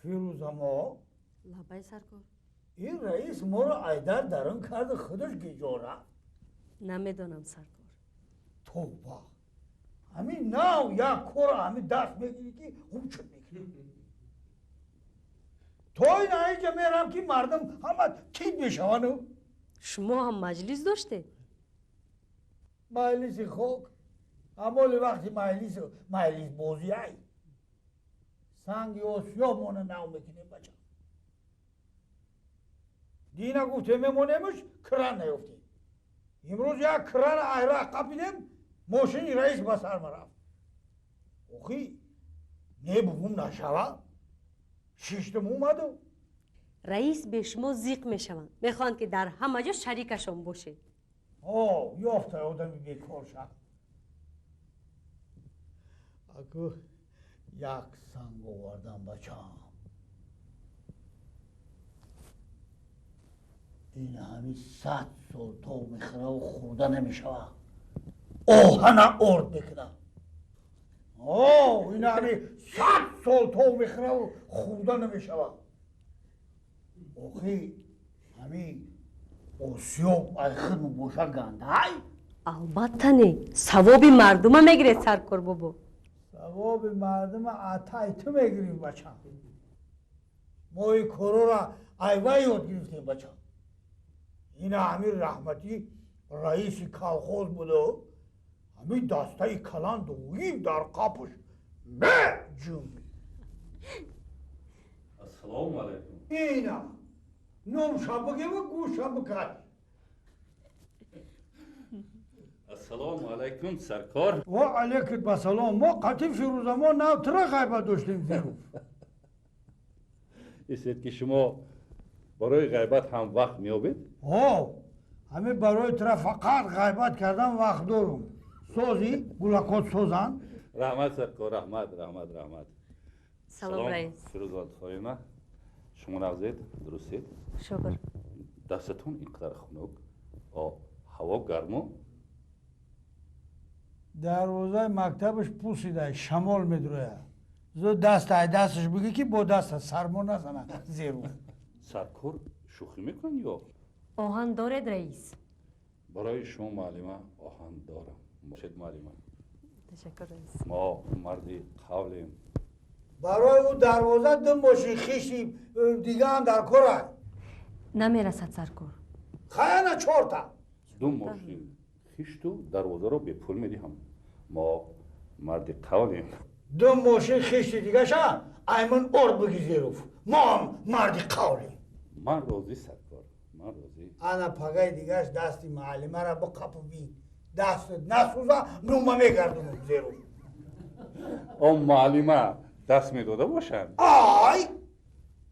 Фирӯзамо. Лаббай, саркор. Ин раис моро айдар дарун карда, худаш гиҷо рафт? Намедонам, саркор. Тавба, ҳамин нав як кора ҳамин даст мегирӣ, ки хубчуд мекунӣ. То ин аиҷа мерам, ки мардум ҳама тид мешавану. Шумо ҳам маҷлис доштед? Маҷлиси хок, амоли вақти маҷлису маҷлисбозӣ ай. Санги осиёбмона нав мекунем, бача. Дина гуфтем, мемонемш, кран наёфтем. Имрӯз як кран айра қапидем, мошини раис ба сарма рафт. Охи не бугум нашава, шиштум, омаду. Раис бе шумо зиқ мешаванд, мехоҳанд, ки дар ҳама ҷо шарикашон бошед. О, ёфта одами бекор шав. Аку як санг овардам, бачам. Ин ҳами 100 сол тов мехӯраву хӯрда намешава, оҳана орд мекуна. О, ин ҳами 100 сол тов мехӯраву хӯрда намешава. Охи ҳами осиёб ай хидму боша гандай? Албатта не, савоби мардума мегиред, саркор бобо. Савоби мардума атай ту мегирем, бачам. Мо ин корора айвай ёд гирифтем, бачам. Ина ҳамин раҳматӣ раиси колхоз буда, ҳамин дастаи калан доим дар қапуш меҷунбид. Ассалому алайкум. Ина номша бигеву гӯша бикай. Ассалому алайкум, саркор. Ва алайкум ассалом. Мо қатъи Фирӯзамо нав тура ғайбат доштем, Фирӯз. Истед, ки шумо барои ғайбат ҳам вақт меёбед? Ҳо, ҳамин барои тура фақат ғайбат кардан вақт дорум. Созӣ, гулакот созанд? Раҳмат, саркор, раҳмат, раҳмат, раҳмат. Салом, раис. Фирӯза хоима, шумо нағзед, дурустед? Шукр. Дастатон ин қадар хунук, о ҳаво гарму. Дарвозаи мактабаш пусида, шамол медрояд. Зуд даст ай дасташ бигӣ, ки бо даста сармо назана зеру. Саркор шӯхӣ мекунанд ё? Оҳан доред, раис? Барои шумо, муаллима, оҳан дорам. Бошед, муаллима. Ташаккур, раис. Мо марди қавлем. Барои ӯ дарвоза ду мошин хишти дигаам дар кора. Намерасад, саркор. Хаяна чорта. Ду мошин хишту дарвозаро бепул медиҳам. Мо марди қавлем. Ду мошин хишти дигаша аймон орд биги, зеруф. Моам марди қавлем. Ман розӣ, саркор, ман розӣ. Ана пагаи дигаш дасти муаллимара биқапу бин, дастат насӯза, нума мегардонам, зеруф. Он муаллима даст медода бошанд? Ай,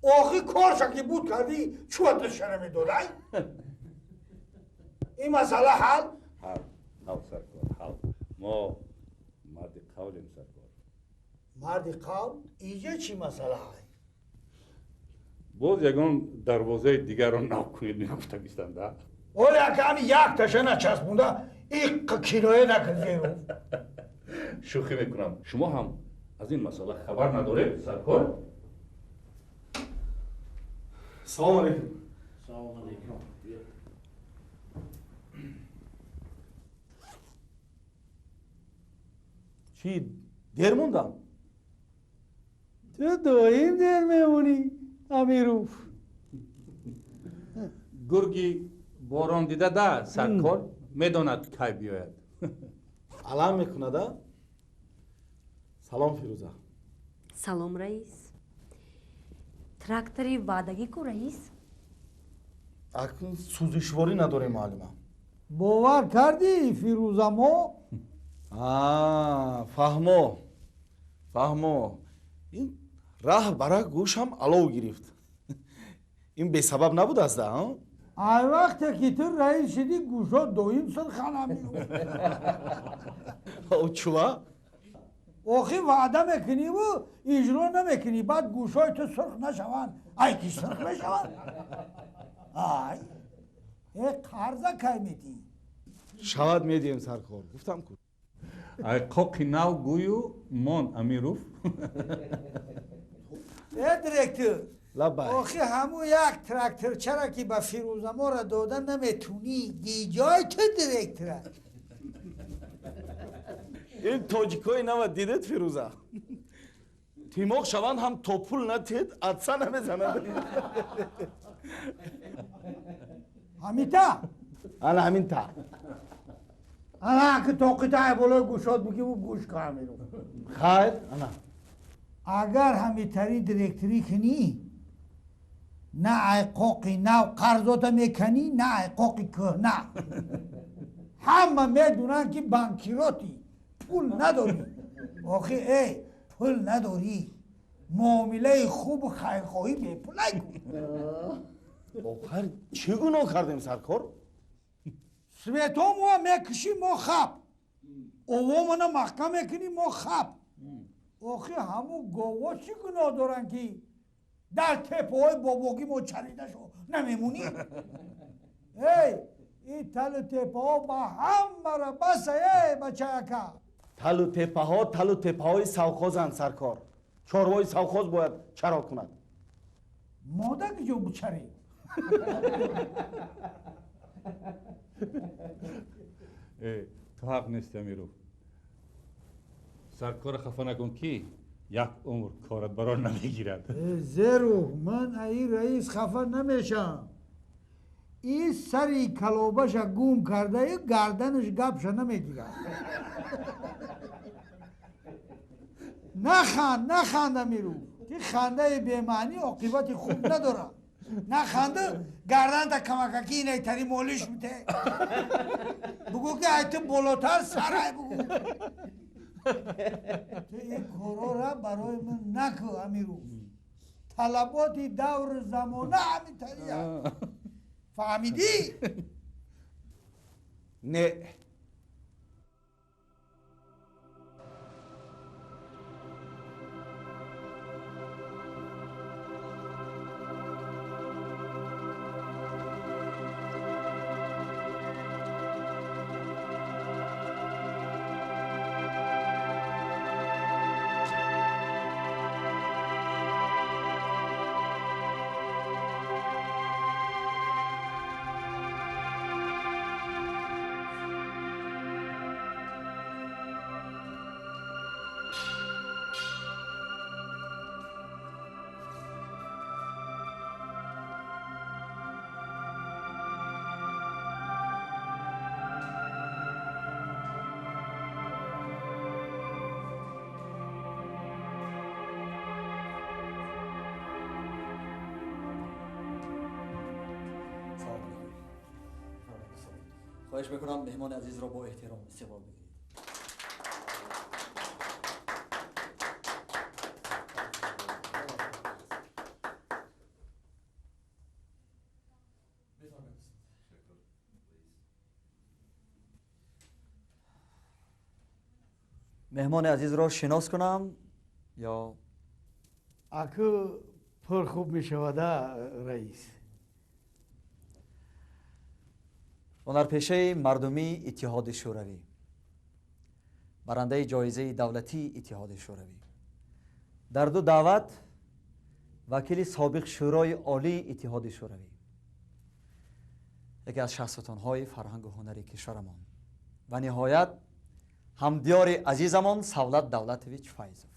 охи корша ки буд кардӣ, чӯа дастша намедодай? Ин масъала ҳал. Ҳал, ҳал, саркор, ҳал. Мо марди қавлем, саркор. Марди қавл, иҷа чӣ масъала ҳай? Боз ягон дарвозаи дигарро нав кунед мегуфта бистанда. Оле аками якташа начаспонда, иққа киноя накун, зеруф. Шӯхӣ мекунам. Шумо ҳам аз ин масъала хабар надоред, саркор? Салому алейкум. Салому алейкум. Чӣ, дер мондам? Ту доим дер мемонӣ, Амируф. Гурги борон дида да, саркор, медонад, кай биёяд. Алам мекунада. Салом, Фирӯза. Салом, раис. Трактори ваъдагӣ ку, раис? Акнун сӯзишворӣ надорем, муаллима. Бовар кардӣ, Фирӯзамо? Фаҳмо, фаҳмо. Ин раҳ бара гӯшам алов гирифт. Ин бесабаб набудааст да? Ай вақте ки ту раис шидӣ, гӯшо доим сирхана. Чува? Охи ваъда мекуниву иҷро намекунӣ, баъд гӯшҳои ту сурх нашаванд, ай ки сурх мешаванд? Ай э қарза кай медиҳӣ? Шавад, медиҳем, саркор, гуфтам ку. Ай қоқи нав гӯю мон, Амиров. Э, директор. Лаббай. Охи ҳамун як тракторчара ки ба Фирӯзамора дода наметунӣ, гиҷои ту директора. Ин тоҷикои нава дидед, Фирӯза? Тимоқ шаванд ҳам то пул натиҳед атса намезананд. Ҳамита? Ана ҳамин та. Ана ки тоқитаи болои гӯшот бигиву гӯш кар меро. Хайр, ана. Агар ҳамитари директорӣ кунӣ, на айқоқи нав қарзота меканӣ, на айқоқи кӯҳна. Ҳама медунанд ки банкиротӣ, пул надорӣ. Охи эй, пул надорӣ. Муомилаи хубу хайрхоҳӣ бепулай кун. Охир чӣ гуноҳ кардем, саркор? Светомуа мекушӣ, мо хап. Овомона маҳкам мекунӣ, мо хап. Охи ҳамун гово чӣ гуноҳ доранд ки дар теппаҳои бобогӣ мо чарида шо намемонӣ? Эй, ин талу теппаҳо ба ҳамара баса, эй бачаяка. Талу теппаҳо талу теппаҳои совхозанд, саркор. Чорвои совхоз бояд чаро кунад. Мода киҷо бучарем? Ту ҳақ нести, Амиров. Саркорро хафа накун ки як умр корат барор намегирад. Зеро ман аи раис хафа намешавам. Ин сари калобаша гум кардаю гарданаш гапша намегирад. Наханд, наханд, Амиров, ки хандаи бемаънӣ оқибати хуб надорад. Наханду гарданта камакаки инайтари молиш бите. Бугӯ ки ай ту болотар сарай бугӯ. Ту ин корора барои ман накӯ, Амиров. Талаботи давру замона ҳаминтария. Фаҳмидӣ? Не. خواهش میکنم مهمان عزیز را با احترام استقبال بگیرید. مهمان عزیز را شناس کنم یا اکو پر خوب میشود رئیس. ҳунарпешаи мардумии Иттиҳоди Шӯравӣ, барандаи ҷоизаи давлатии Иттиҳоди Шӯравӣ, дар ду даъват вакили собиқ Шӯрои Олии Иттиҳоди Шӯравӣ, яке аз шахсутонҳои фарҳангу ҳунари кишварамон ва ниҳоят ҳамдиёри азизамон Савлат Давлатович Файзов.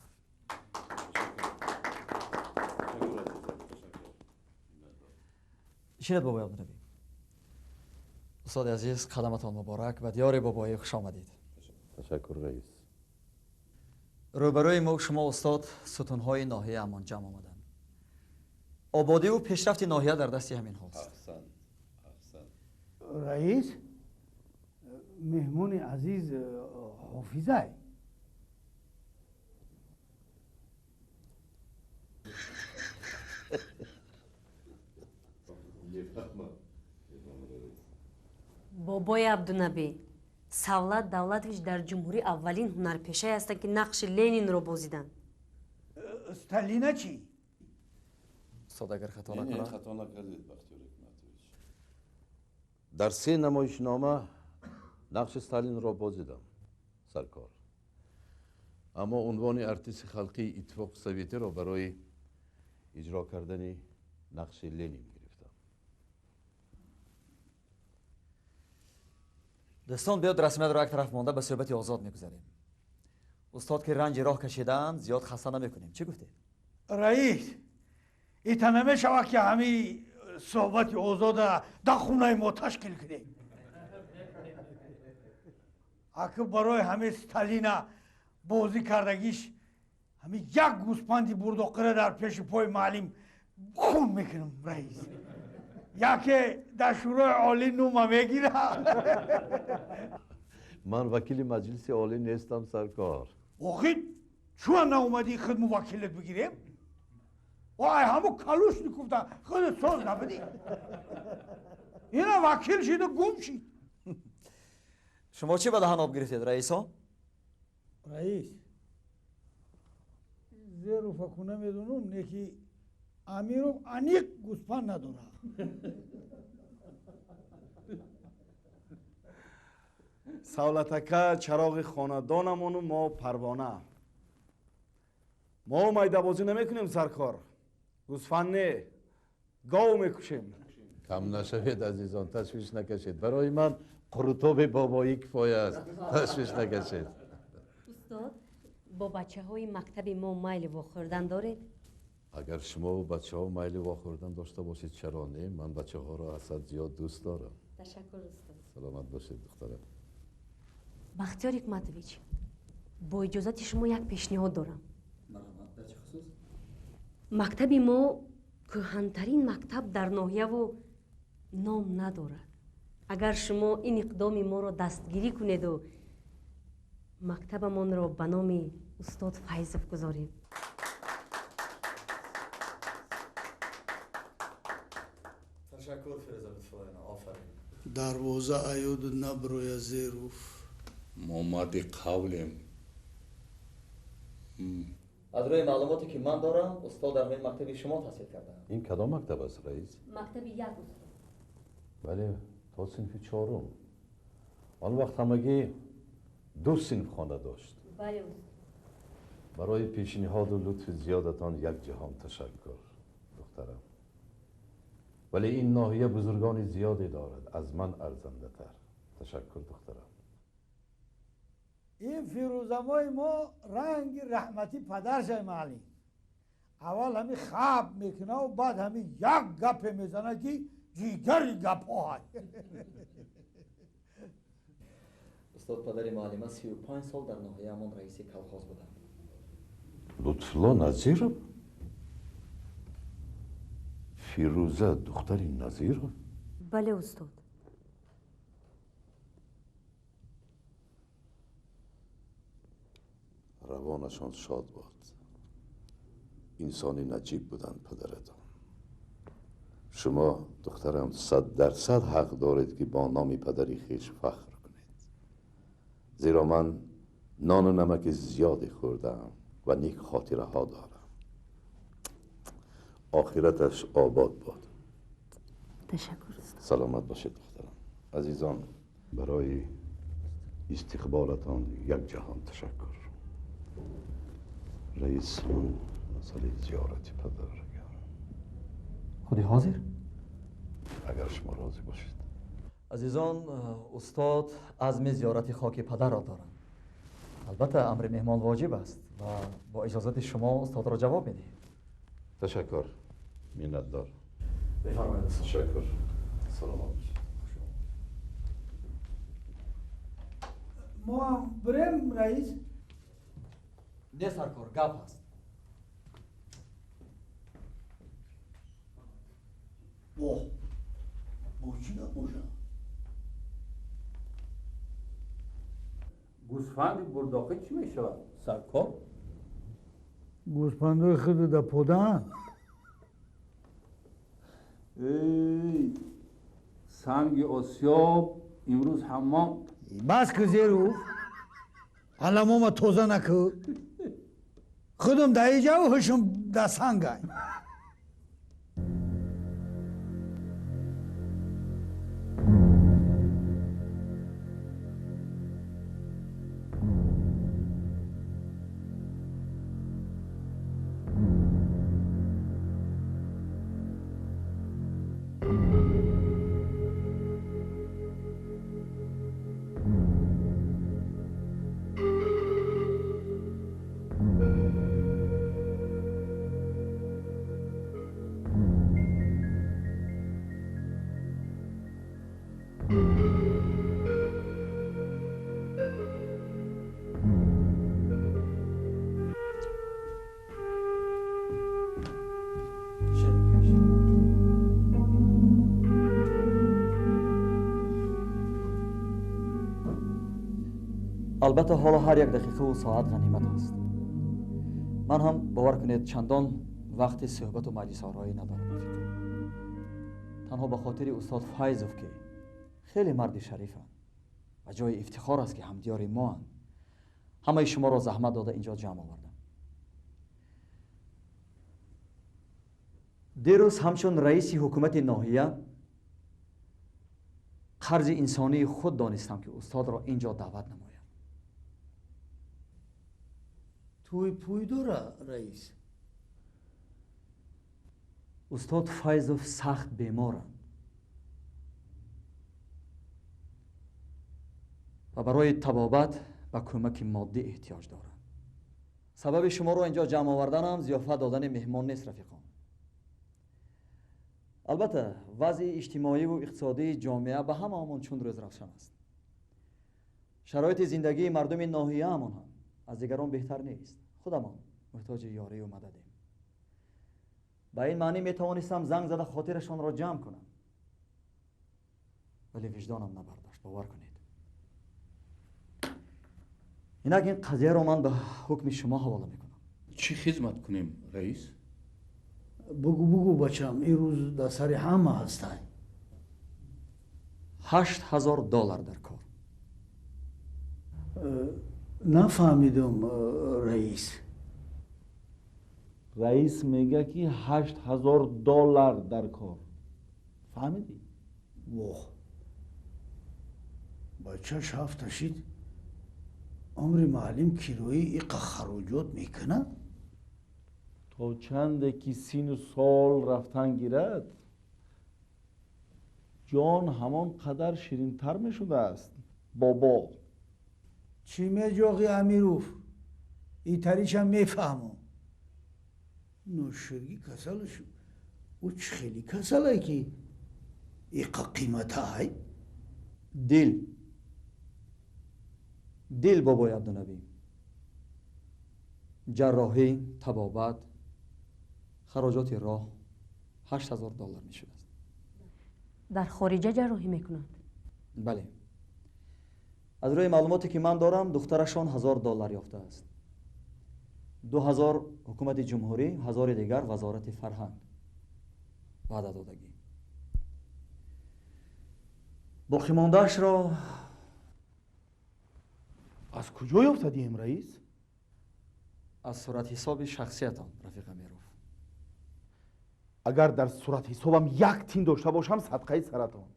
Шинед, бобои Абдунабӣ. Устоди азиз, қадаматон муборак, ба диёри бобоӣ хуш омадед. Ташаккур, раис. Рӯбарӯи мо шумо, устод, сутунҳои ноҳия амон ҷамъ омаданд. Ободиву пешрафти ноҳия дар дасти ҳаминҳост. Аҳсан, аҳсан. Раис, меҳмони азиз ҳофизай. Бобои Абдунабӣ, Савлат Давлатович дар ҷумҳурӣ аввалин ҳунарпешае ҳастанд ки нақши Ленинро бозиданд. Сталина чӣ? Устод, агар хато Не, не, накунам. Хато накардед, Бахтиёр Ҳикматович. Дар се намоишнома нақши Сталинро бозидам, саркор. Аммо унвони артисти халқии Иттифоқи Советиро барои иҷро кардани нақши Ленин гирифтам. Дӯстон, биёд расмиятро як тараф монда ба суҳбати озод мегузарем. Устод ки ранҷи роҳ кашидаанд, зиёд хаста намекунем. Чӣ гуфтед? Раис, ита намешавад ки ҳамин суҳбати озода дар хонаи мо ташкил кунем. Аки барои ҳамин Сталина бозӣ кардагиш ҳамин як гӯспанди бурдоқира дар пеши пои маълим хун мекунам, раис. Яке дар Шӯрои Олӣ нума мегирад. Ман вакили Маҷлиси Олӣ нестам, саркор. Охи чун наомадӣ худ муваккилат бигирем? Ай ҳаму Калушников да худат соз набудӣ. Ина вакил шиду гум шид. Шумо чӣ ба даҳан об гирифтед, раисо? Раис, зеру факу намедонам, не ки Амиров аниқ гӯспанд надорад. Савлатака чароғи хонадонамону мо парвона. Мо майдабозӣ намекунем, саркор. Гӯсфанд не, гов мекушем. Кам нашавед, азизон, ташвиш накашед. Барои ман қурутоби бобоӣ кифоя аст. Ташвиш накашед. Устод, бо бачаҳои мактаби мо майли вохӯрдан доред? Агар шумо бачаҳо майли вохӯрдан дошта бошед, чаро не? Ман бачаҳоро аз ҳад зиёд дӯст дорам. Ташаккур, устод. Саломат бошед, духтарам. Бахтиёр Ҳикматович, бо иҷозати шумо як пешниҳод дорам. Марҳамат, дар чӣ хусус? Мактаби мо кӯҳантарин мактаб дар ноҳияву ном надорад. Агар шумо ин иқдоми моро дастгирӣ кунеду мактабамонро ба номи устод Файзов гузорем. Ташаккур, Фирӯза Лутфуллоевна, офарин. Дарвоза аёду наброя, Зеруф. Мо марди қавлем. Аз рӯи маълумоте ки ман дорам, устод дар ҳамин мактаби шумо таҳсил кардаанд. Ин кадом мактаб аст, раис? Мактаби як, устод. Бале, то синфи чорум. Он вақт ҳамагӣ ду синфхона дошт. Бале, устод. Барои пешниҳоду лутфи зиёдатон як ҷаҳон ташаккур, духтарам. Вале ин ноҳия бузургони зиёде дорад, аз ман арзандатар. Ташаккур, духтарам. Ин фирӯзамои мо ранги раҳмати падаршай, маълим. Аввал ҳамин хаб мекунаву баъд ҳамин як гапе мезанад, ки ҷигари гапҳоай. Устод, падари муаллима 35 сол дар ноҳияамон раиси колхоз буданд. Лутфулло Назиров? Фирӯза духтари Назиров? Бале, устод. Равонашон шод бод. Инсони наҷиб буданд падаратон. Шумо, духтарам, 100% ҳақ доред, ки бо номи падари хеш фахр кунед. Зеро ман нону намаки зиёде хӯрдаам ва нек хотираҳо дорам. Охираташ обод бод. Ташаккур, устод. Саломат бошед, духтарам. Азизон, барои истиқболатон як ҷаҳон ташаккур. Раис, ман масъалаи зиёрати падар. Худи ҳозир? Агар шумо розӣ бошед. Азизон, устод азми зиёрати хоки падарро доранд. Албатта, амри меҳмон воҷиб аст ва бо иҷозати шумо устодро ҷавоб медиҳем. Ташаккур, миннатдор. Бифармоед, устод. Ташаккур, саломат бошед. Мо ҳам бирем, раис? Не, саркор, гап ҳаст. Бо чӣ гап бошад? Гӯсфанди бурдоқӣ чӣ мешавад, саркор? Гӯспандои худу да подаанд. Эй, санги осиёб имрӯз ҳаммом. Бас ку, Зеруф, аламома тоза накӯ. Худум да иҷаву ҳушум да сангай. Албатта ҳоло ҳар як дақиқаву соат ғанимат аст. Ман ҳам бовар кунед, чандон вақти суҳбату маҷлисороӣ надорам, рафиқон. Танҳо ба хотири устод Файзов, ки хеле марди шарифанд ва ҷои ифтихор аст, ки ҳамдиёри моанд, ҳамаи шуморо заҳмат дода инҷо ҷамъ овардам. Дирӯз ҳамчун раиси ҳукумати ноҳия қарзи инсонии худ донистам, ки устодро инҷо даъват намоям. Тӯй пӯй дора, раис? Устод Файзов сахт беморанд ва барои табобат ба кӯмаки моддӣ эҳтиёҷ доранд. Сабаби шуморо инҷо ҷамъ оварданам зиёфат додани меҳмон нест, рафиқон. Албатта, вазъи иҷтимоиву иқтисодии ҷомеа ба ҳамаамон чун рӯзравшан аст. Шароити зиндагии мардуми ноҳияамон ҳам аз дигарон беҳтар нест. Худамон муҳтоҷи ёрию мададем. Ба ин маънӣ метавонистам занг зада хотирашонро ҷамъ кунам, вале виҷдонам набардошт, бовар кунед. Инак ин қазияро ман ба ҳукми шумо ҳавола мекунам. Чӣ хизмат кунем, раис? Бугу, бугу, бачам, ин рӯз дар сари ҳама ҳастай. $8000 дар кор. Нафаҳмидум, раис. Раис мега, ки $8000 дар кор. Фаҳмидӣ? Воҳ, бачаш ҳафта шид, умри маълим кироӣ иқа хароҷот мекунад? То чанде ки сину сол рафтан гирад, ҷон ҳамон қадар ширинтар мешудааст, бобо. Чӣ меҷоғи, Амиров? Итаришам мефаҳмам. Ноширги касалаш ӯ чӣ хеле касалае, ки иқа қиматаай? Дил, дил, бобои Абдунабӣ. Ҷарроҳӣ, табобат, хароҷоти роҳ $8000 мешудааст. Дар хориҷа ҷарроҳӣ мекунанд? Бале. Аз рӯи маълумоте, ки ман дорам, духтарашон $1000 ёфтааст. 2000 ҳукумати ҷумҳурӣ, 1000 дигар вазорати фарҳанг ваъда додагӣ. Боқимондаашро аз куҷо ёфтадием, раис? Аз суратҳисоби шахсиятон, рафиқ Амиров. Агар дар суратҳисобам як тин дошта бошам, садқаи саратон.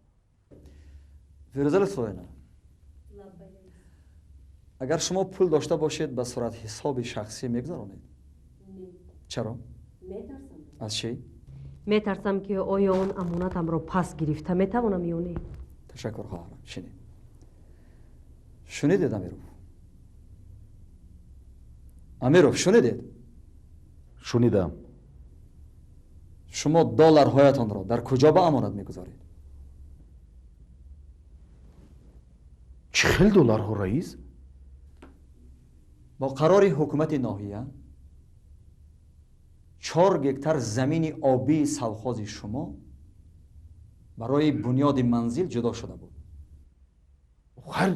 Фирӯза Лутфуллоевна, агар шумо пул дошта бошед, ба суратҳисоби шахсӣ мегузаронед? Чаро? Метарсам. Аз чӣ? Метарсам, ки оё он амонатамро пас гирифта метавонам ё не. Ташаккур, хоҳарам. Шинед. Шунидед, Амиров? Амиров, шунидед? Шунидам. Шумо долларҳоятонро дар куҷо ба амонат мегузоред? Чӣ хел долларҳо, раис? Бо қарори ҳукумати ноҳия 4 гектар замини обии совхози шумо барои бунёди манзил ҷудо шуда буд. Охар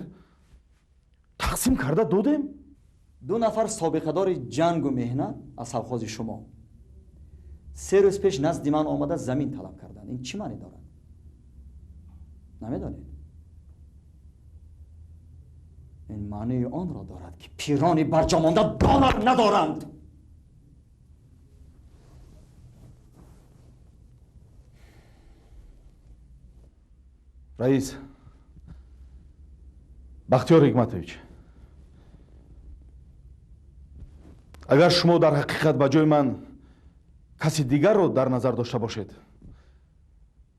тақсим карда додем. Ду нафар собиқадори ҷангу меҳнат аз совхози шумо 3 рӯз пеш назди ман омада замин талаб карданд. Ин чӣ маънӣ дорад, намедонед? Ин маънии онро дорад, ки пирони барҷомонда доллар надоранд. Раис Бахтиёр Ҳикматович, агар шумо дар ҳақиқат ба ҷои ман каси дигарро дар назар дошта бошед,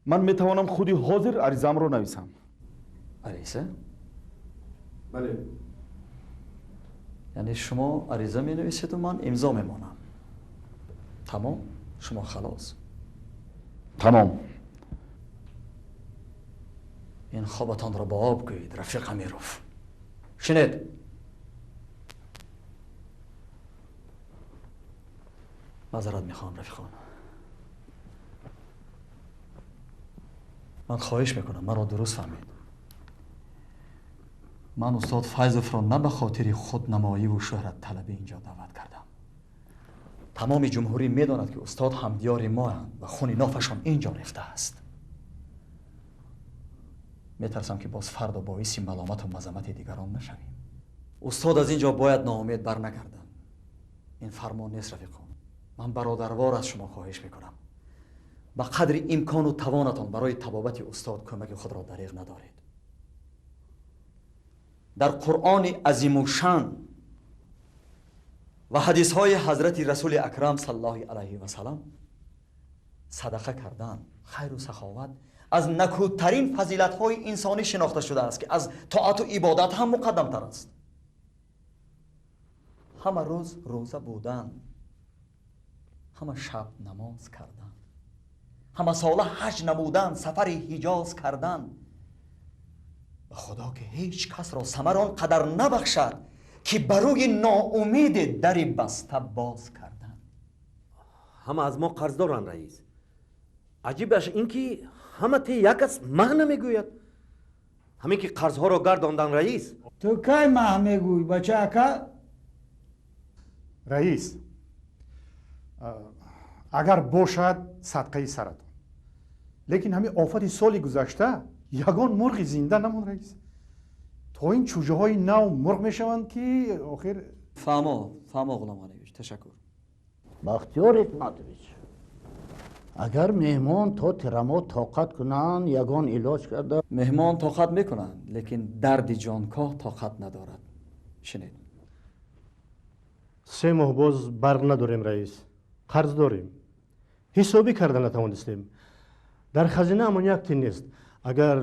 ман метавонам худи ҳозир аризаамро нависам. Ариза? Бале. Яъне шумо ариза менависеду ман имзо мемонам, тамом, шумо халос? Тамом. Ин хобатонро ба об гӯед, рафиқ Амиров. Шинед. Маъзарат мехоҳам, рафиқон. Ман хоҳиш мекунам, маро дуруст фаҳмед. Ман устод Файзовро на ба хотири худнамоиву шӯҳратталабӣ инҷо даъват кардам. Тамоми ҷумҳурӣ медонад, ки устод ҳамдиёри моянд ва хуни нофашон инҷо рехтааст. Метарсам, ки боз фардо боиси маломату мазаммати дигарон нашавем. Устод аз ин ҷо бояд ноумед барнагарданд. Ин фармон нест, рафиқон. Ман бародарвор аз шумо хоҳиш мекунам, ба қадри имкону тавонатон барои табобати устод кӯмаки худро дариғ надоред. Дар Қуръони азимушшан ва ҳадисҳои ҳазрати Расули Акрам саллаллоҳу алайҳи васалам садақа кардан, хайру саховат аз накӯтарин фазилатҳои инсонӣ шинохта шудааст, ки аз тоату ибодат ҳам муқаддамтар аст. Ҳама рӯз рӯза будан, ҳама шаб намоз кардан, ҳама сола ҳаҷ намудан, сафари ҳиҷоз кардан, ба Худо ки ҳеҷ касро самар он қадар набахшад, ки ба рӯи ноумеде дари баста боз кардан. Ҳама аз мо қарз доранд, раис. Аҷибаш ин ки ҳама те як аст маҳ намегӯяд. Ҳамин ки қарзҳоро гардондан, раис. Ту кай маҳ мегӯй, бача ака? Раис, агар бошад, садқаи саратон, лекин ҳамин офати соли гузашта ягон мурғи зинда намонд, раис. То ин чӯҷаҳои нав мурғ мешаванд, ки охир. Фаҳмо, фаҳмо, Ғуломғаневич, ташаккур. Бахтиёр Ҳикматович, агар меҳмон то тирамо тоқат кунанд, ягон илоҷ карда. Меҳмон тоқат мекунанд, лекин дарди ҷонкоҳ тоқат надорад. Шинед. 3 моҳ боз барқ надорем, раис. Қарз дорем, ҳисобӣ карда натавонистем. Дар хазинаамон як тин нест. Агар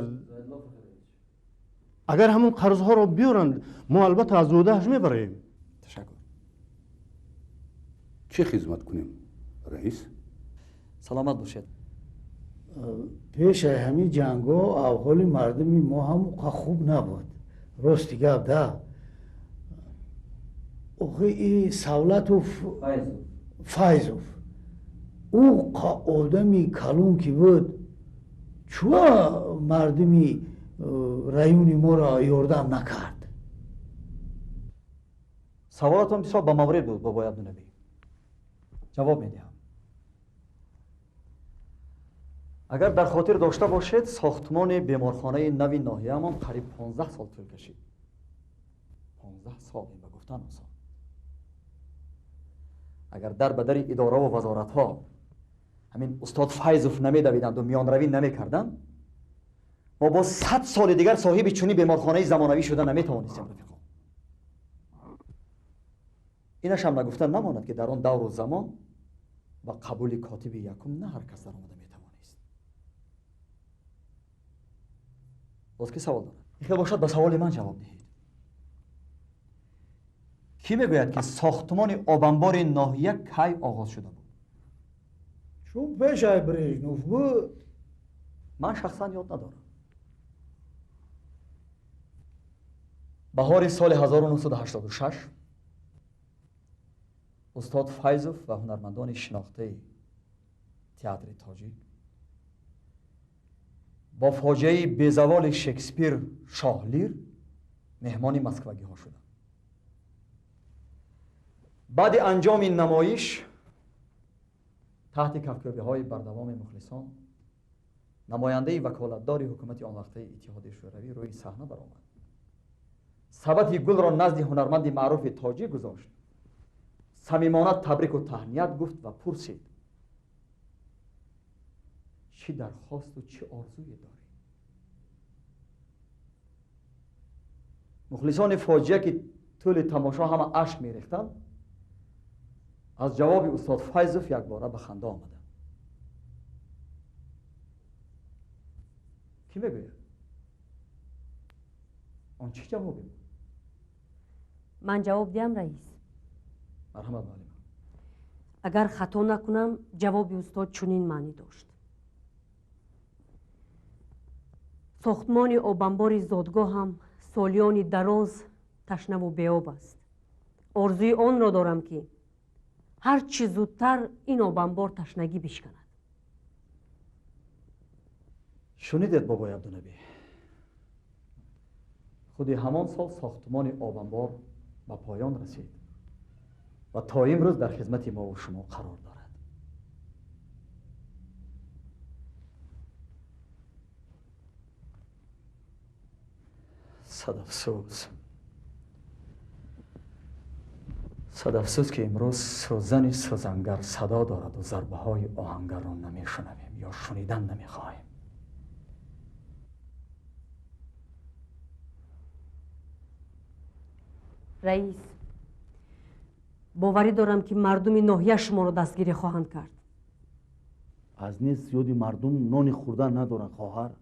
ҳамон қарзҳоро биёранд, мо албатта аз ӯҳдааш мебароем. Ташаккур. Чӣ хизмат кунем, раис? Саломат бошед. Пешаи ҳамин ҷангҳо авҳоли мардуми мо ҳам уқа хуб набуд. Рости гап да. Охи и Савлатов Файзов ӯ одами калон ки буд, чуа мардуми райони моро ёрдам накард? Саволатон бисёр ба маврид буд, бобои Абдунабӣ. Ҷавоб медиҳам. Агар дар хотир дошта бошед, сохтмони беморхонаи нави ноҳияамон қариб 15 сол тӯл кашид. 15 сол, ин ба гуфтан осон. Агар дар ба дари идораву вазоратҳо ҳамин устод Файзов намедавиданду миёнравӣ намекарданд, мо бо 100 соли дигар соҳиби чунин беморхонаи замонавӣ шуда наметавонистем, рафиқон. Инашам нагуфта намонад, ки дар он давру замон ба қабули котиби якум на ҳар кас даромада метавонист. Боз ки савол дорад? Ихел бошад, ба саволи ман ҷавоб диҳед. Кӣ мегӯяд, ки сохтмони обанбори ноҳия кай оғоз шуда буд? Чун пешаи Брежнев буд. Ман шахсан ёд надорам. Баҳори соли 1986 устод Файзов ва ҳунармандони шинохтаи театри тоҷик бо фоҷиаи безаволи Шекспир Шоҳ Лир меҳмони москвагиҳо шуданд. Баъди анҷоми намоиш таҳти кафкӯбиҳои бардавоми мухлисон намояндаи ваколатдори ҳукумати он вақтаи Иттиҳоди Шӯравӣ рӯи саҳна баромад. Сабати гулро назди ҳунарманди маъруфи тоҷик гузошт, самимона табрику таҳният гуфт ва пурсид: чӣ дархосту чӣ орзуе дорӣ? Мухлисони фоҷиа, ки тӯли тамошо ҳама ашк мерехтанд, аз ҷавоби устод Файзов якбора ба ханда омаданд. Кӣ мегӯяд? Он чӣ ҷавобе буд? Ман ҷавоб диҳам, раис? Марҳамат, муаллима. Агар хато накунам, ҷавоби устод чунин маънӣ дошт: сохтмони обанбори зодгоҳам солиёни дароз ташнаву беоб аст. Орзуи онро дорам, ки ҳар чӣ зудтар ин обанбор ташнагӣ бишканад. Шунидед, бобои Абдунабӣ? Худи ҳамон сол сохтмони обанбор ба поён расид ва то имрӯз дар хизмати мову шумо қарор дорад. Сад афсӯс, сад афсӯс, ки имрӯз сӯзани сӯзангар садо дораду зарбаҳои оҳангарро намешунавем ё шунидан намехоҳем. Раис, боварӣ дорам, ки мардуми ноҳия шуморо дастгирӣ хоҳанд кард. Аз нест зиёди мардум нони хӯрдан надоранд, хоҳар.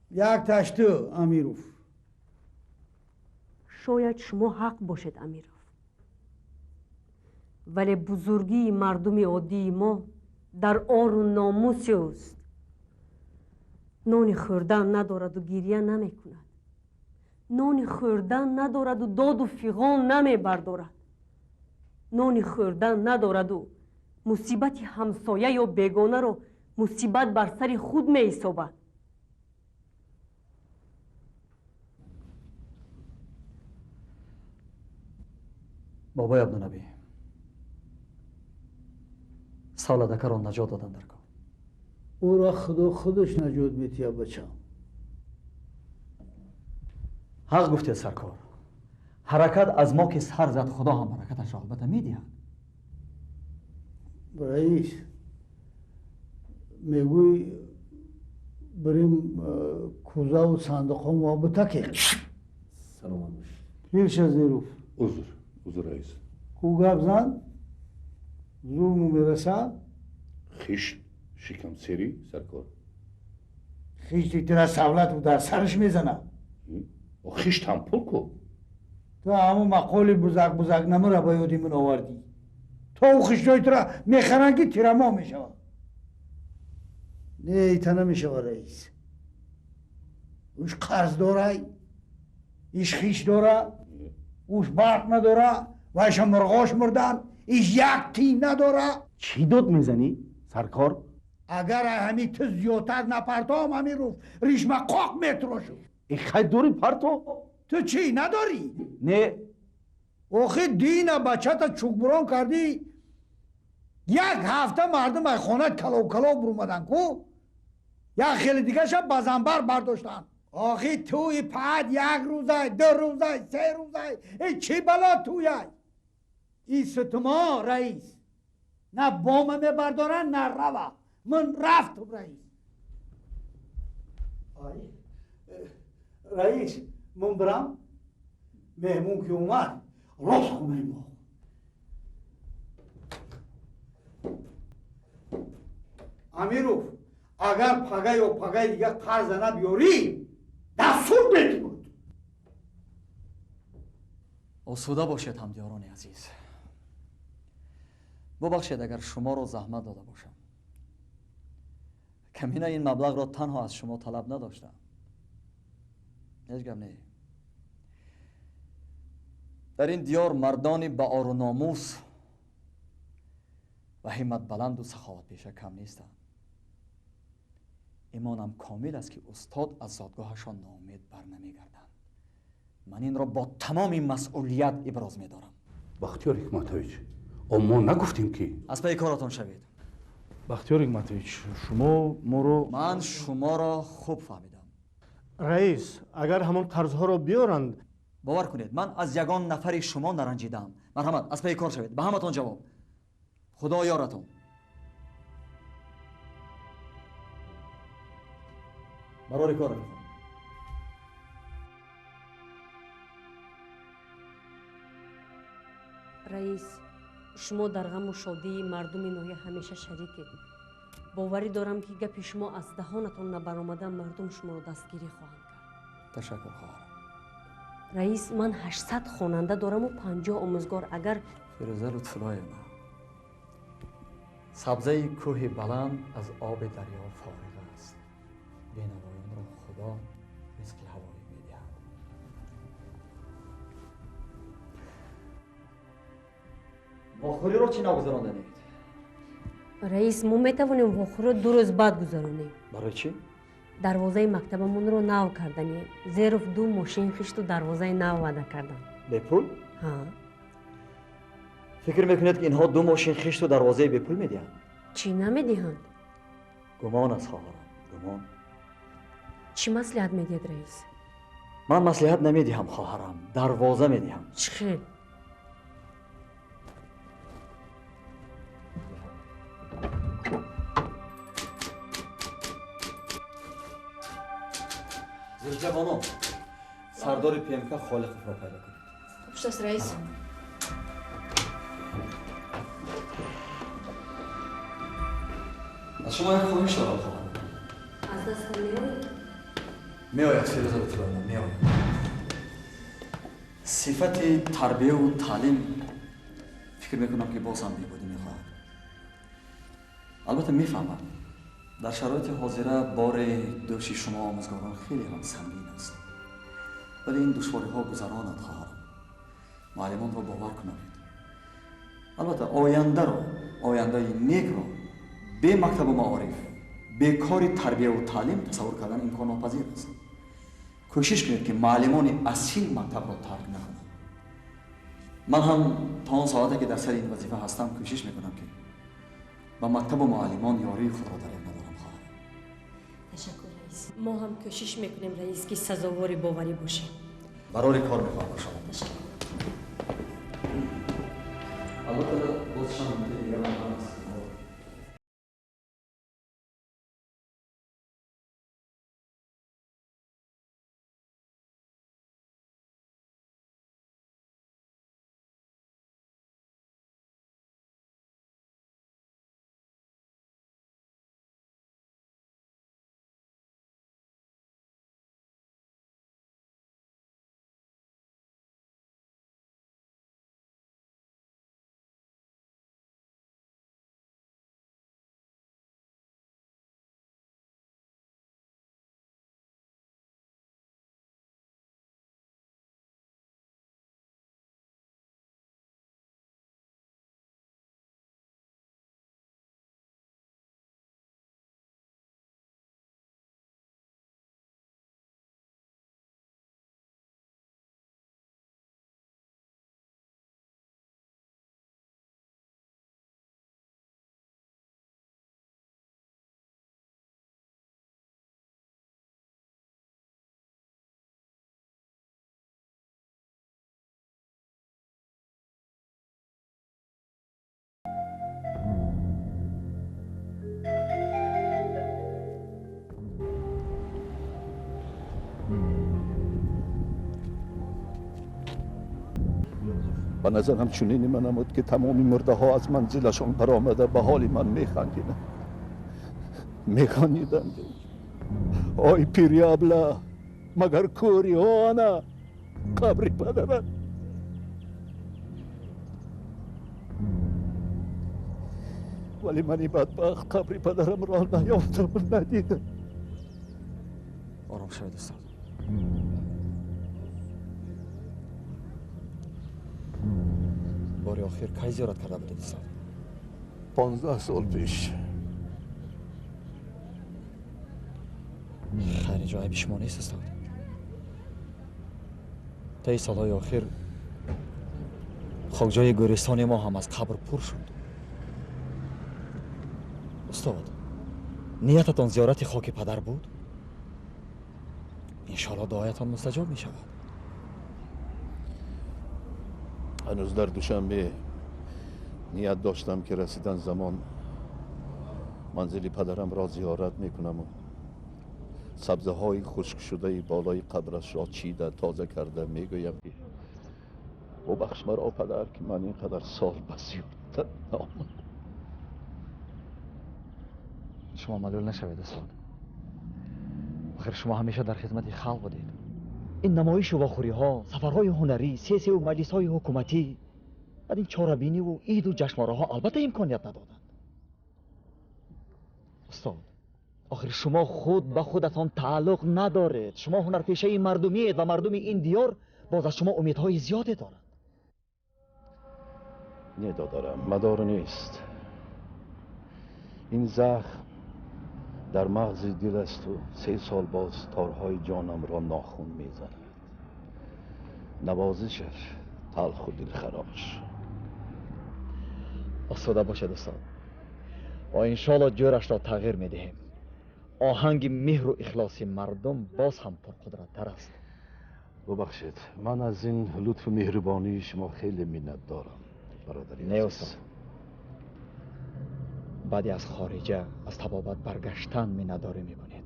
Як ташту, Амиров. Шояд шумо ҳақ бошед, Амиров, вале бузургии мардуми оддии мо дар ору номуси ӯст. Нони хӯрдан надораду гирья намекунад, нони хӯрдан надораду доду фиғон намебардорад, нони хӯрдан надораду мусибати ҳамсоя ё бегонаро мусибат бар сари худ меҳисобад. Бобои Абдунабӣ, савладакаро наҷот додам дар кор. Ӯро Худо худаш наҷот метиҳад, бачам. Ҳақ гуфтед, саркор. Ҳаракат аз мо ки сар зад, Худо ҳам баракаташро албатта медиҳад. Раис, мегӯй бирем кӯзаву сандуқҳо мо битакем. Саломат бош. Пиршазиров. Узр, узр, раис. Ку гап зан, зулму мерасад. Хишт шикамсерӣ, саркор. Хишти тира савлату дар сараш мезанад. Хишт ҳам пул ку. Ту ҳамун мақоли бузак бузак намура ба ёди ман овардӣ. То ӯ хиштҳои тура мехаранд, ки тирамоҳ мешавад. Не, ита намешавад, раис. Уш қарз дорай, иш хиш дора, уш барқ надора, вайша мурғош мурдан, иш як тин надора. Чӣ дод мезанӣ, саркор? Агар ҳами ту зиёдтар напартом, Амиров, ришма қоқ метрошу. Хай, дорӣ, парто. Ту чӣ надорӣ? Не. Охи дина бачата чӯкбурон кардӣ, як ҳафта мардум аз хона калов калов бурумадан ку, як хеле дигаша ба занбар бардоштанд. Охи туи паат як рӯзай, ду рӯзай, се рӯзай, и чӣ бало туяй? И сутумо, раис, на бома мебардоранд, на рава. Ман рафтум, раис. Раис, ман бирам, меҳмон ки омад, рост хонаи мо. Амиров, агар пага ё пагаи дига қарза набиёрӣ, дастур метимуд. Осуда бошед, ҳамдиёрони азиз. Бубахшед, агар шуморо заҳмат дода бошам. Камина ин маблағро танҳо аз шумо талаб надоштам. Ҳеҷ гап не. Дар ин диёр мардони ба ору номус ва ҳимматбаланду саховатпеша кам нестанд. Имонам комил аст, ки устод аз зодгоҳашон ноумед барнамегарданд. Ман инро бо тамоми масъулият иброз медорам. Бахтиёр Ҳикматович, о мо нагуфтем ки аз пайи коратон шавед. Бахтиёр Ҳикматович, шумо моро Ман шуморо хуб фаҳмидам. Раис, агар ҳамон қарзҳоро биёранд. Бовар кунед, ман аз ягон нафари шумо наранҷидаам. Марҳамат, аз пайи кор шавед. Ба ҳаматон ҷавоб. Худо ёратон. Барори кор, рафиқон. Раис, шумо дар ғаму шодии мардуми ноҳия ҳамеша шарикед. Боварӣ дорам, ки гапи шумо аз даҳонатон набаромада, мардум шуморо дастгирӣ хоҳанд кард. Ташаккур, хоҳарам. Раис, ман 800 хонанда дораму 50 омӯзгор. Агар Фирӯза Лутфуллоевна, сабзаи кӯҳи баланд аз оби дарё фориғ аст. Бенавоёнро Худо ризқи ҳавоӣ медиҳад. Вохӯриро чӣ нагузаронданед? Раис, мо метавонем вохӯриро 2 рӯз баъд гузаронем. Барои чӣ? Дарвозаи мактабамонро нав карданием. Зеров 2 мошин хишту дарвозаи нав ваъда карданд. Бепул? Ҳа. Фикр мекунед, ки инҳо 2 мошин хишту дарвозаи бепул медиҳанд? Чӣ намедиҳанд? Гумон аст, хоҳарам, гумон. Чӣ маслиҳат медиҳед, раис? Ман маслиҳат намедиҳам, хоҳарам, дарвоза медиҳам. Чӣ хел? Зилҷабоно, сардори ПМК Холиқовро пайдо кунед. Хуб шудааст, раис. Аз шумо як хоҳиш дорам, хоҳарам. Аз дастам меояд? Меояд, Фирӯза Лутфуллоевна, меояд. Сифати тарбияву таълим фикр мекунам, ки боз ҳам беҳбудӣ мехоҳад. Албатта мефаҳмам, дар шароити ҳозира бори дӯши шумо омӯзгорон хеле ҳам сангин аст. Вале ин душвориҳо гузаронанд, хоҳарам. Муаллимонро бовар кунавед. Албатта ояндаро, ояндаи некро бе мактабу маориф, бе кори тарбияву таълим тасаввур кардан имконнопазир аст. Кӯшиш кунед, ки муаллимони асил мактабро тарк накунанд. Ман ҳам то он соате, ки дар сари ин вазифа ҳастам, кӯшиш мекунам, ки ба мактабу муаллимон ёрии худро дареғ надорам, хоҳарам. Ташаккур, раис. Мо ҳам кӯшиш мекунем, раис, ки сазовори боварӣ бошем. Барори кор мехоҳам ба шумо. Ташаккур. Албатта, боз чанд нуктаи дигар ҳам ҳаст. Ба назарам чунин менамуд, ки тамоми мурдаҳо аз манзилашон баромада ба ҳоли ман механдиданд. Механдиданд. Ой, пири абла, магар кӯри ана қабри падарат. Вале мани бадбахт қабри падарамро наёфтаму надидам. Ором шавед, устод. Бори охир кай зиёрат карда будед, устод? 15 сол пеш. Хайр, инҷо айби шумо нест, устод. Таи солҳои охир хокҷои гӯристони мо ҳам аз қабр пур шуд. Устод, ниятатон зиёрати хоки падар буд? Иншоалло дуоятон мустаҷоб мешавад. Ҳанӯз дар Душанбе ният доштам, ки расидан замон манзили падарамро зиёрат мекунаму сабзаҳои хушкшудаи болои қабрашро чида тоза карда мегӯям, ки бубахш маро, падар, ки ман ин қадар сол ба зиёрат наомадам. Шумо малул нашавед, устод. Охир шумо ҳамеша дар хизмати халқ будед. Ин намоишу вохӯриҳо, сафарҳои ҳунарӣ, сессияву маҷлисҳои ҳукуматӣ, баъд ин чорабиниву иду ҷашнвораҳо албатта имконият надоданд. Устод, охир шумо худ ба худатон тааллуқ надоред. Шумо ҳунарпешаи мардумиед ва мардуми ин диёр боз аз шумо умедҳои зиёде доранд. Не, додарам, мадор нест. Ин захм Дар мағзи дил аст у 3 сол боз торҳои ҷонамро нохун мезанад. Навозишаш талху дилхарош. Осуда бошед устод. Ва иншоалло ҷӯрашро тағйир медиҳем. Оҳанги меҳру ихлоси мардум боз ҳам пурқудраттар аст. Бубахшед, ман аз ин лутфу меҳрубонии шумо хеле миннат дорам, бародари Не устод. Баъди аз хориҷа аз табобат баргаштан миннатдорӣ мекунед.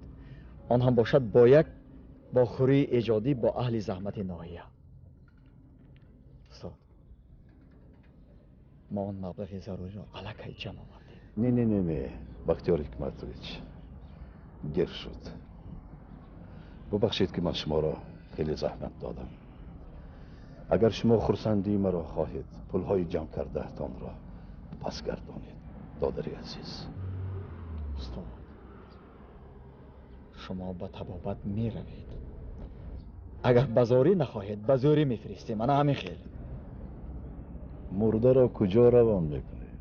Он ҳам бошад бо як бохӯрии эҷодӣ бо аҳли заҳмати ноҳия. Устод, мо он маблағи заруриро аллакай ҷамъ овардем. Не, не, не, не, Бахтиёр Ҳикматович, дер шуд. Бубахшед ки ман шуморо хеле заҳмат додам. Агар шумо хурсандии маро хоҳед, пулҳои ҷамъ кардаатонро пас гардонед, додари азиз. Устод, шумо ба табобат меравед. Агар ба зорӣ нахоҳед, ба зӯрӣ мефиристем. Ана ҳамин хел. Мурдаро куҷо равон мекунед,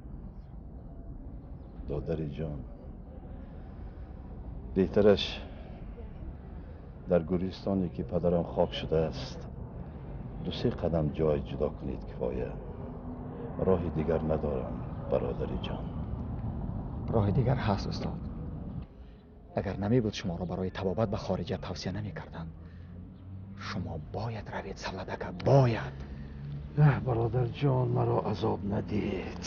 додари ҷон? Беҳтараш дар гӯристоне ки падарам хок шудааст 2-3 қадам ҷой ҷудо кунед кифоя. Роҳи дигар надорам, бародари ҷон. Роҳи дигар ҳаст устод. Агар намебуд шуморо барои табобат ба хориҷа тавсия намекарданд. Шумо бояд равед, Савлат ака, бояд. Бародарҷон, маро азоб надиҳед.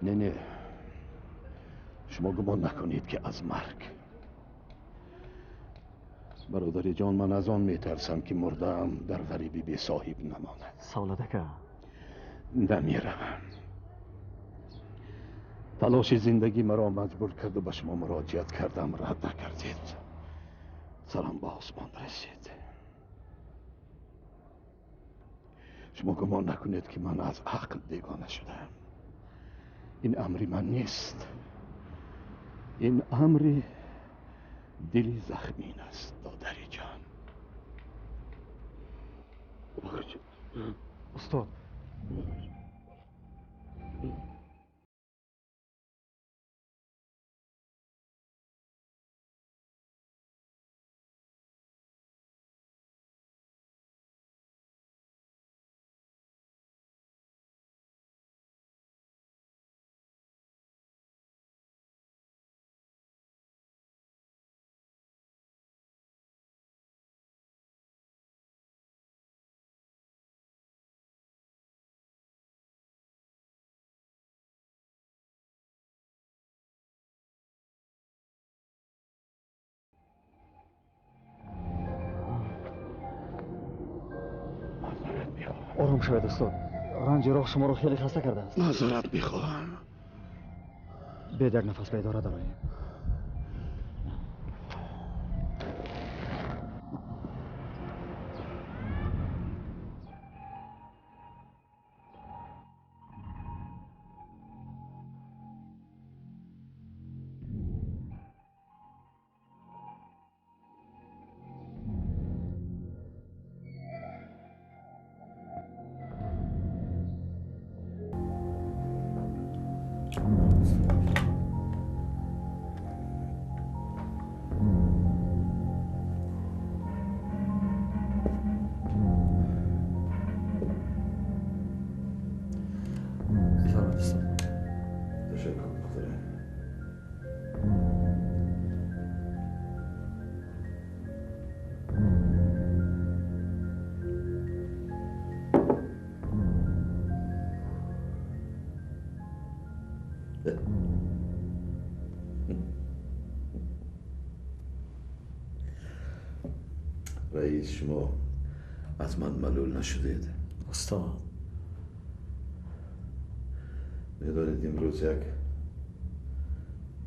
Не, не, шумо гумон накунед ки аз марг. Бародари ҷон, ман аз он метарсам ки мурдаам дар ғарибӣ бесоҳиб намонад. Савлат ака. Намеравам. Талоши зиндагӣ маро маҷбур карду ба шумо муроҷиат кардам, рад накардед. Сарам ба осмон расид. Шумо гумон накунед ки ман аз ақл бегона шудам. Ин амри ман нест. Ин амри дили захмин аст, додари ҷон. Устод. Ором шавед устод. Ранҷи роҳ шуморо хеле хаста кардааст. Маъзарат мехоҳам. Биёед як нафас ба идора дароем. Раис, шумо аз ман малул нашудед? Устод, Медонед, имрӯз як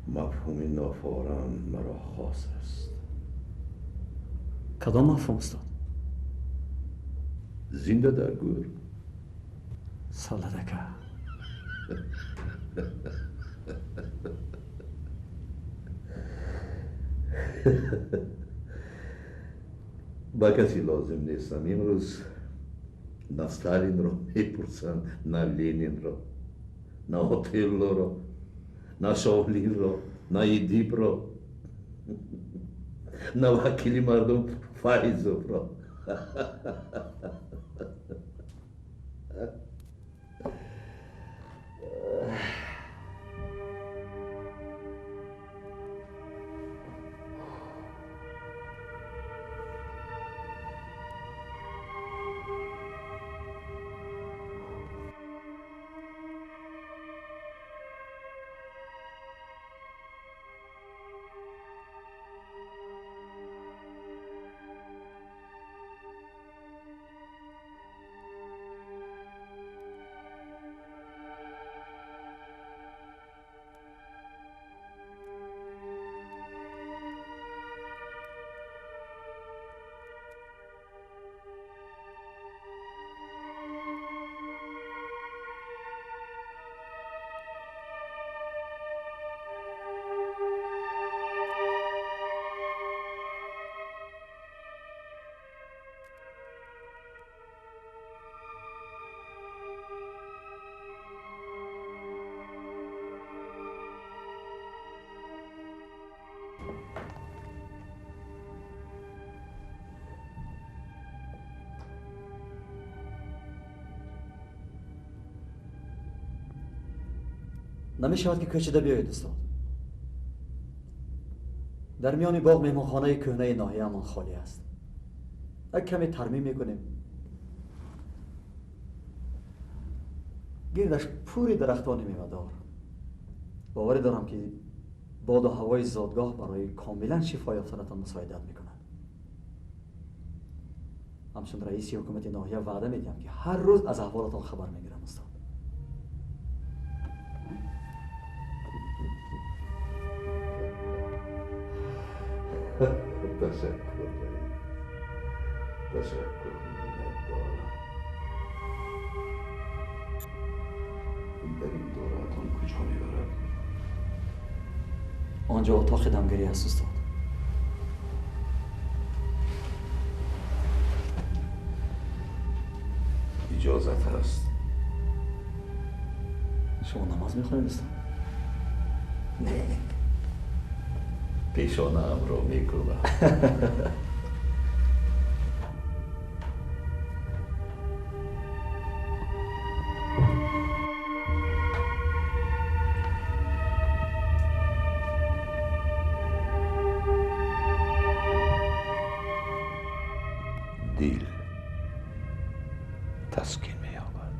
мафҳуми нофорам маро хос аст. Кадом мафҳум, устод? Зинда дар гӯр. Савлат ака. Ба касе лозим нестам. Имрӯз на Сталинро мепурсам, на Ленинро, на Отеллоро, на Шовлинро, на Эдипро, на вакили мардум Файзовро. Намешавад ки кӯчида биёед, устод. Дар миёни боғ меҳмонхонаи кӯҳнаи ноҳияамон холӣ аст. Як каме тармим мекунем. Гирдаш пури дарахтони мевадор. Боварӣ дорам, ки боду ҳавои зодгоҳ барои комилан шифо ёфтанатон мусоидат мекунад. Ҳамчун раиси ҳукумати ноҳия ваъда медиҳам, ки ҳар рӯз аз аҳволатон хабар мегирам, устод. Ташаккур, ташаккур, миннатдорам. Дар ин дораатон куҷо мебарад? Он ҷо отоқи дамгирӣ аст, устод. Иҷозат ҳаст? Шумо намоз мехонед, устод? Не, пешонаамро мекӯбам. Дил таскин меёбад.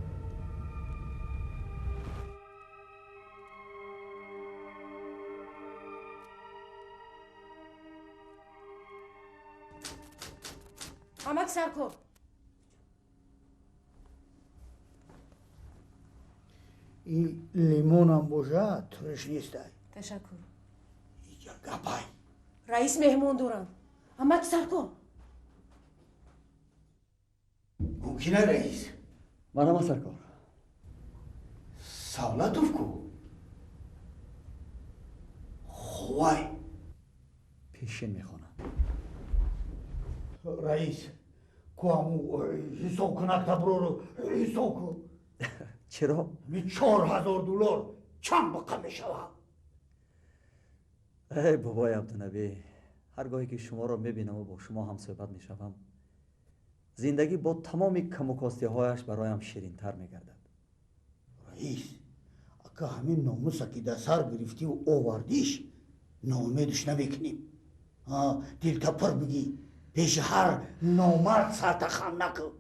Амак саркор. И лимонам боша, турш нестай. Ташаккур. Иҷа гапай. Раис меҳмон доранд. Амак саркор. Мумкина, раис? Марҳамат, саркор. Савлатов ку? Хувай. Пешин мехонад. Раис, ку ҳаму ҳисоб кунак таброру ҳисоб ку. Чаро? Ми 4000 доллар чанд биқа мешавад? Эй бобои Абдунабӣ, ҳар гоҳе ки шуморо мебинаму бо шумо ҳамсӯҳбат мешавам, зиндагӣ бо тамоми камукостиҳояш бароям ширинтар мегардад. Раис, ака, ҳамин номуса ки дар сар гирифтиву овардиш, ноумедш намекунем. Дилта пур бигӣ, пеши ҳар номард сарта хам накун.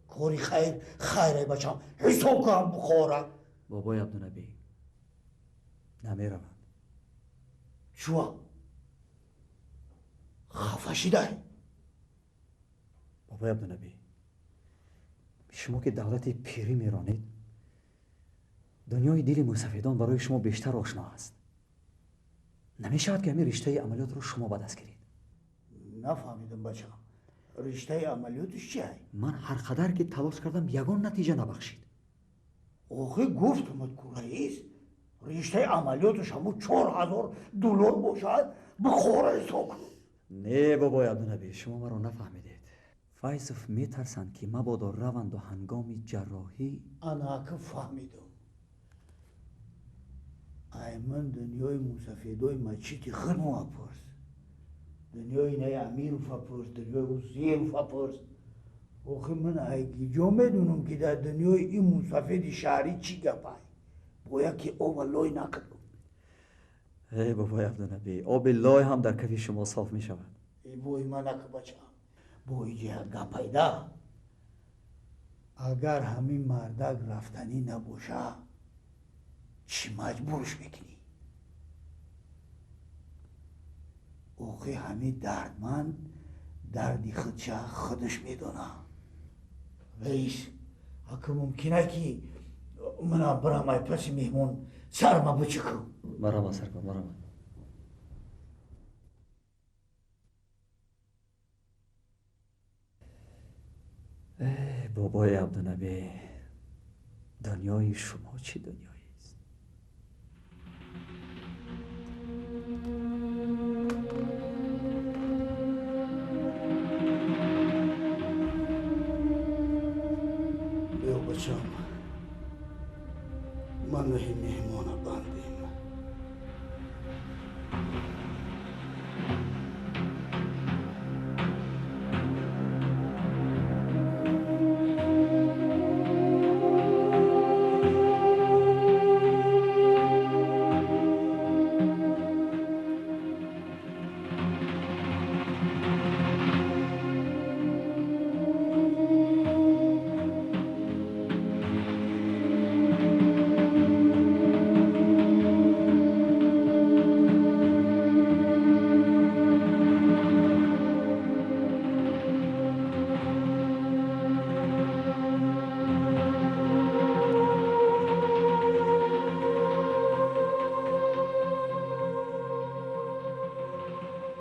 Кори хайр хайре, бачам, ҳисоб кунам бухора. Бобои Абдунабӣ, намераванд. Чуа, хафа шидай? Бобои Абдунабӣ, шумо ки давлати пирӣ меронед, Дунёи дили мӯйсафедон барои шумо бештар ошно аст. Намешавад ки ҳамин риштаи амалиётро шумо ба даст гиред? Нафаҳмидам, бачам, риштаи амалиётиш чи ай? Ман ҳар қадар ки талош кардам, ягон натиҷа набахшид. Охи, гуфтамад ку, раис, риштаи амалиёташ ҳамун 4000 доллар бошад, бихора ҳисоб кун. Не, бобои Абдунабӣ, шумо маро нафаҳмидед. Файзов метарсанд, ки мабодо раванду ҳангоми ҷарроҳӣ. Анака фаҳмидам. Айман дунёи мусафедои мачити худмо апурс, дунёи наи Амиров апурс, дунёи Узеров апурс. Охи, ман айгиҷо медунам, ки дар дунёи ин мусафеди шаҳрӣ чӣ гапай? Бояд ки оба лой накардам. Э, бобои Абдунабӣ, оби лой ҳам дар кафи шумо соф мешавад. Бои ман нака, бачам, бо иҷа гапайда. Агар ҳамин мардак рафтанӣ набоша, чӣ маҷбурш мекунӣ? Охи, ҳамин дардманд дарди худша худаш медона. Раис, ака, мумкина ки манам бирам, ай паси меҳмон сарма бичукам? Марҳамат, саркор, марҳамат. Э, бобои Абдунабӣ, дунёи шумо чӣ дунё!